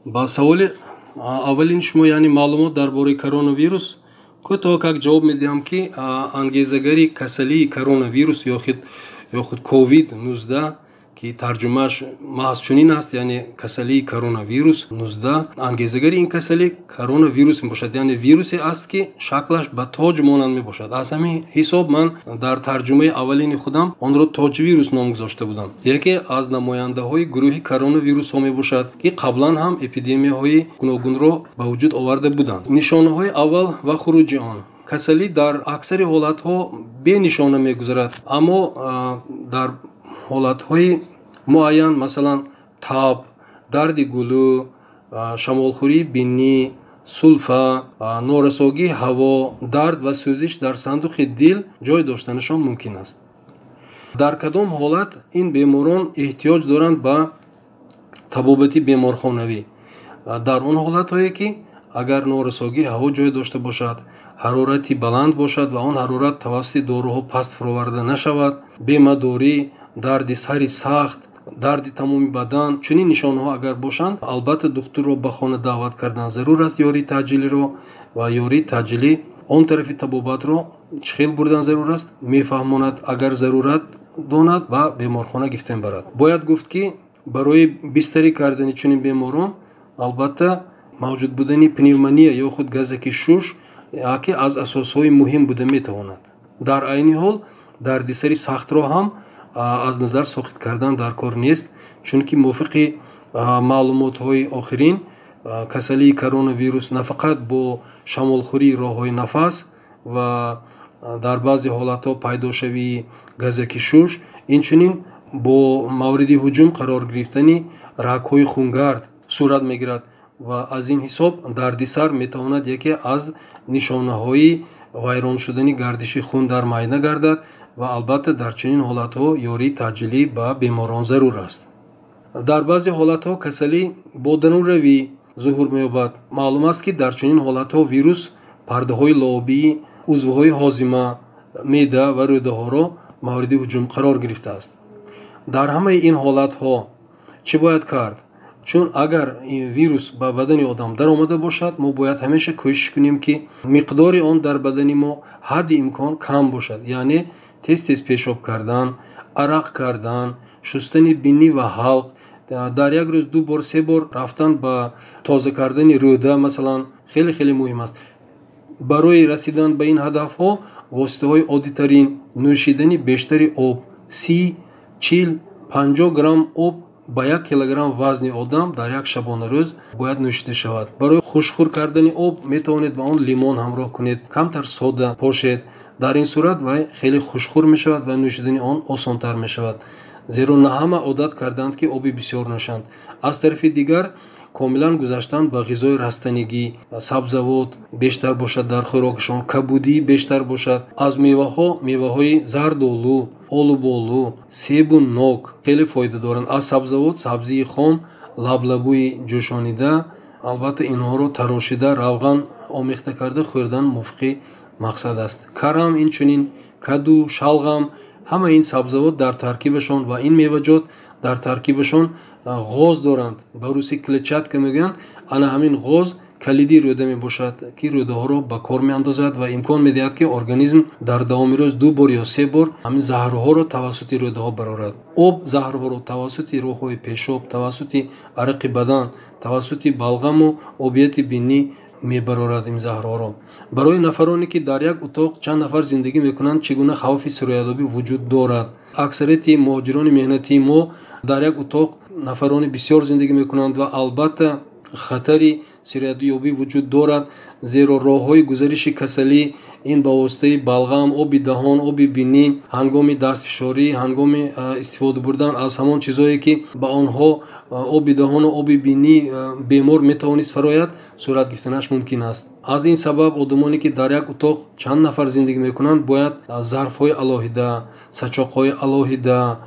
Ба саволи аввалини шумо, яъне маълумот дар бораи коронавирус, кӯтоҳ как ҷавоб медиҳам, ки ангезагари касалии коронавирус ё худ COVID-19, ки тарҷумааш маҳз чунин аст, яъне касалии коронавирус 19, ангезагари ин касалӣ коронавирус мебошад, яъне вирусе аст, ки шаклаш ба тоҷ монанд мебошад. Аз ҳамин ҳисоб ман дар тарҷумаи аввалини худам онро тоҷвирус ном гузошта будам. Яке аз намояндаҳои гурӯҳи коронавирусҳо мебошад, ки қаблан ҳам эпидемияҳои гуногунро ба вуҷуд оварда буданд. Нишонаҳои аввал ва хуруҷи он. Касалӣ дар аксари ҳолатҳо бенишона мегузарад, аммо дар ҳолатҳои муайян, масалан таб, дарди гулӯ, шамолхӯрии бинӣ, сулфа, норасогии ҳаво, дард ва сӯзиш дар сандуқи дил ҷой доштанашон мумкин аст. Дар кадом ҳолат ин беморон эҳтиёҷ доранд ба табобати беморхонавӣ? Дар он ҳолатҳое, ки агар норасогии ҳаво ҷой дошта бошад, ҳарорати баланд бошад ва он ҳарорат тавассути доруҳо паст фуроварда нашавад, бемадорӣ, дарди сари сахт, дарди тамоми бадан, чунин нишонаҳо агар бошанд, албатта духтурро ба хона даъват кардан зарур аст, ёрии таъҷилиро, ва ёрии таъҷилӣ он тарафи табобатро чӣ хел бурдан зарур аст мефаҳмонад, агар зарурат донад ба беморхона гирифтан барад. Бояд гуфт, ки барои бистарӣ кардани чунин беморон албатта мавҷуд будани пневмония ё худ газаки шуш яке аз асосҳои муҳим буда метавонад. Дар айни ҳол дарди сари сахтро ҳам аз назар соқит кардан дар кор нест, чунки мувофиқи маълумотҳои охирин касалии коронавирус на фақат бо шамолхӯрии роҳҳои нафас ва дар баъзе ҳолатҳо пайдошавии газаки шуш, инчунин бо мавриди ҳуҷум қарор гирифтани рагҳои хунгард сурат мегирад ва аз ин ҳисоб дарди сар метавонад яке аз нишонаҳои вайрон шудани гардиши хун дар майна гардад ва албатта дар чунин ҳолатҳо ёрии таъҷилӣ ба беморон зарур аст. Дар баъзе ҳолатҳо касалӣ бо дарунравӣ зуҳур меёбад. Маълум аст, ки дар чунин ҳолатҳо вирус пардаҳои лообии узвҳои ҳозима, меъда ва рӯдаҳоро мавриди ҳуҷум қарор гирифтааст. Дар ҳамаи ин ҳолатҳо чӣ бояд кард? Чун агар ин вирус ба бадани одам даромада бошад, мо бояд ҳамеша кӯшиш кунем, ки миқдори он дар бадани мо ҳадди имкон кам бошад, яъне тез-тез пешоб кардан, арақ кардан, шустани бинӣ ва ҳалқ, дар як рӯз 2 бор, 3 бор рафтан ба тоза кардани рӯда, масалан, хеле хеле муҳим аст. Барои расидан ба ин ҳадафҳо воситаҳои оддитарин нӯшидани бештари об, 30, 40, 50 грамм об ба 1 килограмм вазни одам дар як шабонарӯз бояд нӯшида шавад. Барои хушхӯр кардани об метавонед ба он лимон ҳамроҳ кунед, камтар сода пошед. Дар ин сурат вай хеле хушхӯр мешавад ва нӯшидани он осонтар мешавад, зеро на ҳама одат карданд, ки оби бисёр нӯшанд. Аз тарафи дигар комилан гузаштан ба ғизои растанигӣ, сабзавот бештар бошад дар хӯрокашон, кабудӣ бештар бошад. Аз меваҳо меваҳои зардолу, олуболу, себу нок хеле фоида доранд. Аз сабзавот сабзии хом, лаблабӯи ҷӯшонида, албатта инҳоро тарошида, равған омехта карда хӯрдан мувофиқи мақсад аст. Карам инчунин, каду, шалғам, ҳама ин сабзавот дар таркибашон ва ин меваҷот дар таркибашон ғоз доранд. Ба русӣ клетчатка мегӯянд. Ана ҳамин ғоз калиди рӯда мебошад, ки рӯдаҳоро ба кор меандозад ва имкон медиҳад, ки организм дар давоми рӯз 2 бор ё 3 бор ҳамин заҳрҳоро тавассути рӯдаҳо барорад. Об заҳрҳоро тавассути роҳҳои пешоб, тавассути арақи бадан, тавассути балғаму обияти бинӣ мебарорад ин заҳрҳоро. Барои нафароне, ки дар як утоқ чанд нафар зиндагӣ мекунанд, чӣ гуна хавфи сироятёбӣ вуҷуд дорад? Аксарияти муҳоҷирони меҳнатии мо дар як утоқ нафарони бисёр зиндагӣ мекунанд ва албатта хатари сироятёбӣ вуҷуд дорад, зеро роҳҳои гузариши касалӣ ин ба воситаи балғам, оби даҳон, оби бинӣ, ҳангоми дастфишорӣ, ҳангоми истифода бурдан аз ҳамон чизое, ки ба онҳо оби даҳону оби бинӣ бемор метавонист фарояд, сурат гирифтанаш мумкин аст. Аз ин сабаб одамоне, ки дар як утоқ чанд нафар зиндагӣ мекунанд, бояд зарфҳои алоҳида, сачоқҳои алоҳида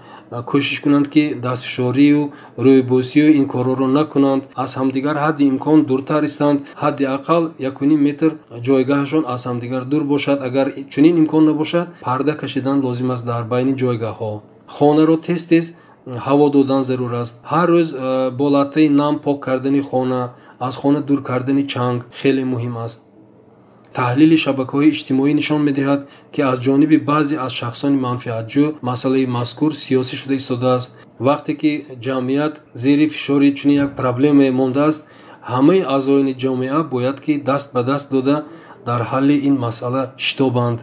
кӯшиш кунанд, ки дастфишорию рӯйбӯсию ин корҳоро накунанд, аз ҳамдигар ҳадди имкон дуртар истанд, ҳадди ақал 1,5 метр ҷойгаҳашон аз ҳамдигар дур бошад. Агар чунин имкон набошад, парда кашидан лозим аст дар байни ҷойгаҳҳо. Хонаро тез-тез ҳаво додан зарур аст. Ҳар рӯз бо латтаи нам пок кардани хона, аз хона дур кардани чанг хеле муҳим аст. Таҳлили шабакаҳои иҷтимоӣ нишон медиҳад, ки аз ҷониби баъзе аз шахсони манфиатҷӯ масъалаи мазкур сиёсӣ шуда истодааст. Вақте ки ҷамъият зери фишори чунин як проблемае мондааст, ҳамаи аъзоёни ҷомеа бояд ки даст ба даст дода дар ҳалли ин масъала шитобанд.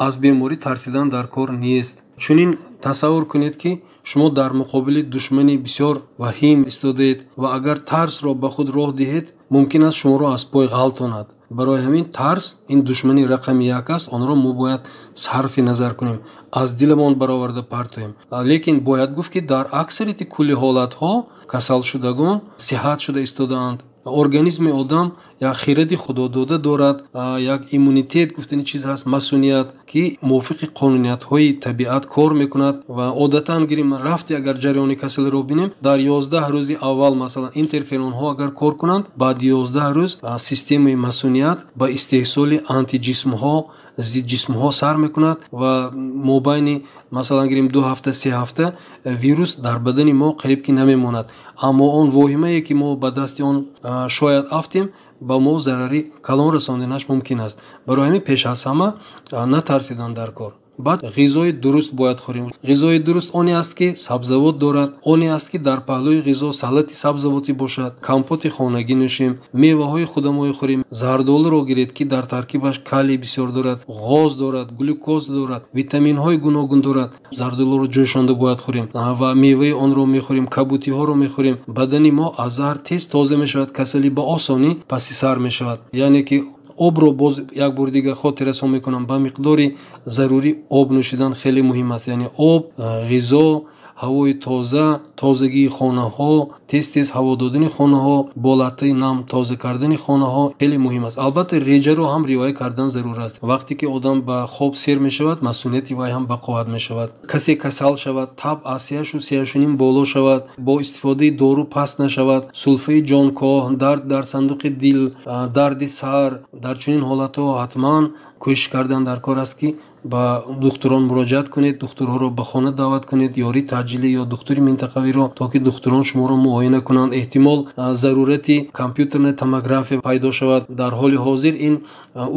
Аз беморӣ тарсидан дар кор нест. Чунин тасаввур кунед, ки шумо дар муқобили душмани бисёр ваҳим истодаед ва агар тарсро ба худ роҳ диҳед, мумкин аст шуморо аз пой ғалтонад. Барои ҳамин тарс ин душмани рақами як аст, онро мо бояд сарфи назар кунем, аз диламон бароварда партоем. Лекин бояд гуфт, ки дар аксарияти кулли ҳолатҳо касалшудагон сиҳат шуда истодаанд. Организми одам як хиради худодода дорад, як иммунитет гуфтани чиз ҳаст, масуният, ки мувофиқи қонуниятҳои табиат кор мекунад. Ва одатан гирим рафти агар ҷараёни касалиро бинем, дар 11 рӯзи аввал масалан интерферонҳо агар кор кунанд, баъди 11 рӯз системаи масуният ба истеҳсоли антиҷисмҳо, зидҷисмҳо сар мекунад ва мобайни масалан гирим 2 ҳафта, 3 ҳафта вирус дар бадани мо қариб ки намемонад. Аммо он воҳимае ки мо ба дасти он шояд афтем, ба мо зарари калон расонданаш мумкин аст. Барои ҳамин пеш аз ҳама натарсидан дар кор. Баъд ғизои дуруст бояд хӯрем. Ғизои дуруст оне аст, ки сабзавот дорад, оне аст, ки дар паҳлӯи ғизо салати сабзавотӣ бошад, компоти хонагӣ нӯшем, меваҳои худамоӣ хӯрем. Зардолуро гиред, ки дар таркибаш калий бисёр дорад, ғоз дорад, глюкоз дорад, витаминҳои гуногун дорад. Зардолуро ҷӯшонда бояд хӯрем ва меваи онро мехӯрем, кабутиҳоро мехӯрем. Бадани мо аз заҳр тез тоза мешавад, касалӣ ба осонӣ паси сар мешавад. Яъне ки обро боз як бори дигар хотиррасон мекунам, ба миқдори зарурӣ об нӯшидан хеле муҳим аст. Яъне об, ғизо, ҳавои тоза, тозагии хонаҳо, тез-тез ҳаво додани хонаҳо, бо латтаи нам тоза кардани хонаҳо хеле муҳим аст. Албатта реҷаро ҳам риоя кардан зарур аст. Вақте ки одам ба хоб сер мешавад, масунияти вай ҳам бақувват мешавад. Касе касал шавад, таб аз сеяшу сеяшуним боло шавад, бо истифодаи дору паст нашавад, сулфаи ҷонкоҳ, дард дар сандуқи дил, дарди сар, дар чунин ҳолатҳо ҳатман кӯшиш кардан дар кор аст, ки ба духтурон муроҷиат кунед, духтурҳоро ба хона даъват кунед, ёрии таъҷилӣ ё духтури минтақавиро, то ки духтурон шуморо муоина кунанд. Эҳтимол зарурати компютерная томография пайдо шавад. Дар ҳоли ҳозир ин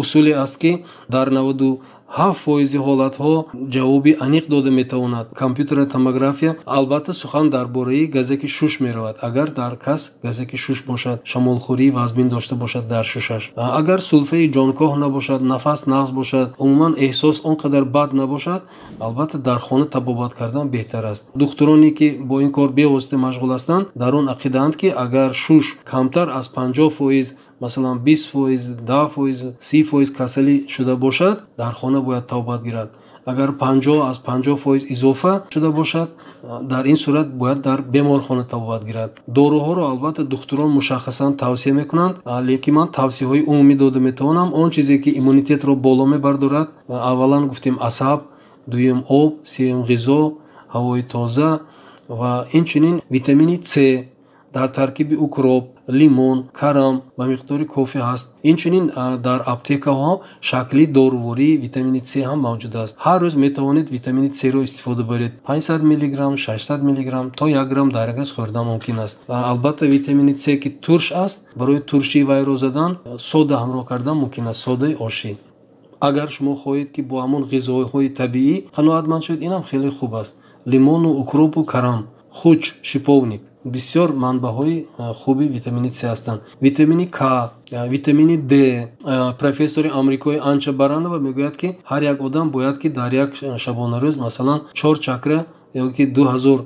усуле аст, ки дар 97% ҳолатҳо ҷавоби аниқ дода метавонад. Компютерная томография, албатта сухан дар бораи газаки шуш меравад. Агар дар кас газаки шуш бошад, шамолхӯрии вазмин дошта бошад дар шушаш, агар сулфаи ҷонкоҳ набошад, нафас нағз бошад, умуман эҳсос он қадар бад набошад, албатта дар хона табобат кардан беҳтар аст. Духтуроне ки бо ин кор бевосита машғул ҳастанд, дар он ақидаанд, ки агар шуш камтар аз 50%, масалан 20%, 10%, 30% касалӣ шуда бошад, дар хона бояд табобат гирад. Агар 50 аз 50% изофа шуда бошад, дар ин сурат бояд дар беморхона табобат гирад. Доруҳоро албатта духтурон мушаххасан тавсия мекунанд, лекин ман тавсияҳои умумӣ дода метавонам. Он чизе ки иммунитетро боло мебардорад, аввалан гуфтем асаб, дуюм об, сеюм ғизо, ҳавои тоза ва инчунин витамини С дар таркиби укроп, лимон, карам ба миқдори кофӣ ҳаст. Инчунин дар аптекаҳо шакли дорувории витамини С ҳам мавҷуд аст. Ҳар рӯз метавонед витамини С-ро истифода баред. 500 миллиграмм, 600 миллиграмм то 1 грамм дар як рӯз хӯрдан мумкин аст. Албатта витамини С ки турш аст, барои туршии вайро задан сода ҳамроҳ кардан мумкин аст, содаи ошӣ. Агар шумо хоҳед, ки бо ҳамон ғизоҳои табиӣ қаноатманд шавед, ин ҳам хеле хуб аст. Лимону укропу карам, хуч, шиповник бисёр манбаъҳои хуби витамини С ҳастанд. Витамини К, витамини Д. Профессори амрикои Анча Баранова мегӯяд, ки ҳар як одам бояд ки дар як шабонарӯз масалан 4 чакра ё ки 2000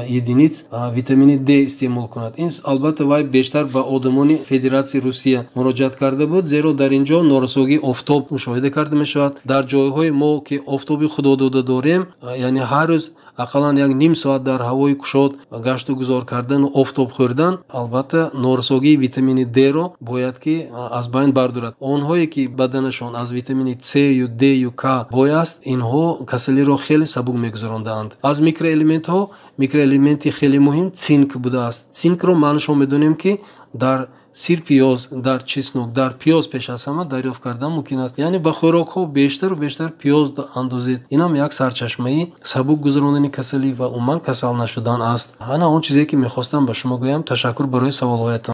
единиц витамини Д истеъмол кунад. Ин албатта вай бештар ба одамони Федератсияи Русия муроҷиат карда буд, зеро дар ин ҷо норасогии офтоб мушоҳида карда мешавад. Дар ҷойҳои мо ки офтоби худодода дорем, яъне ҳар рӯз ақаллан як ним соат дар ҳавои кушод гашту гузор кардану офтоб хӯрдан, албатта норасогии витамини Д-ро бояд ки аз байн бардорад. Онҳое ки баданашон аз витамини С-ю, Д-ю, К бой аст, инҳо касалиро хеле сабук мегузарондаанд. Аз микроэлементҳо микроэлементи хеле муҳим цинк будааст. Цинкро маънашон медонем, ки дар Сирпиёз, дар чеснок, дар пиёз пеш аз ҳама дарёфт кардан мумкин аст. Яъне ба хӯрокҳо бештару бештар пиёз андозед. Инам як сарчашмаи сабук гузарондани касалӣ ва умуман касал нашудан аст. Ана он чизе, ки мехостам ба шумо гӯям. Ташаккур барои саволҳоятон.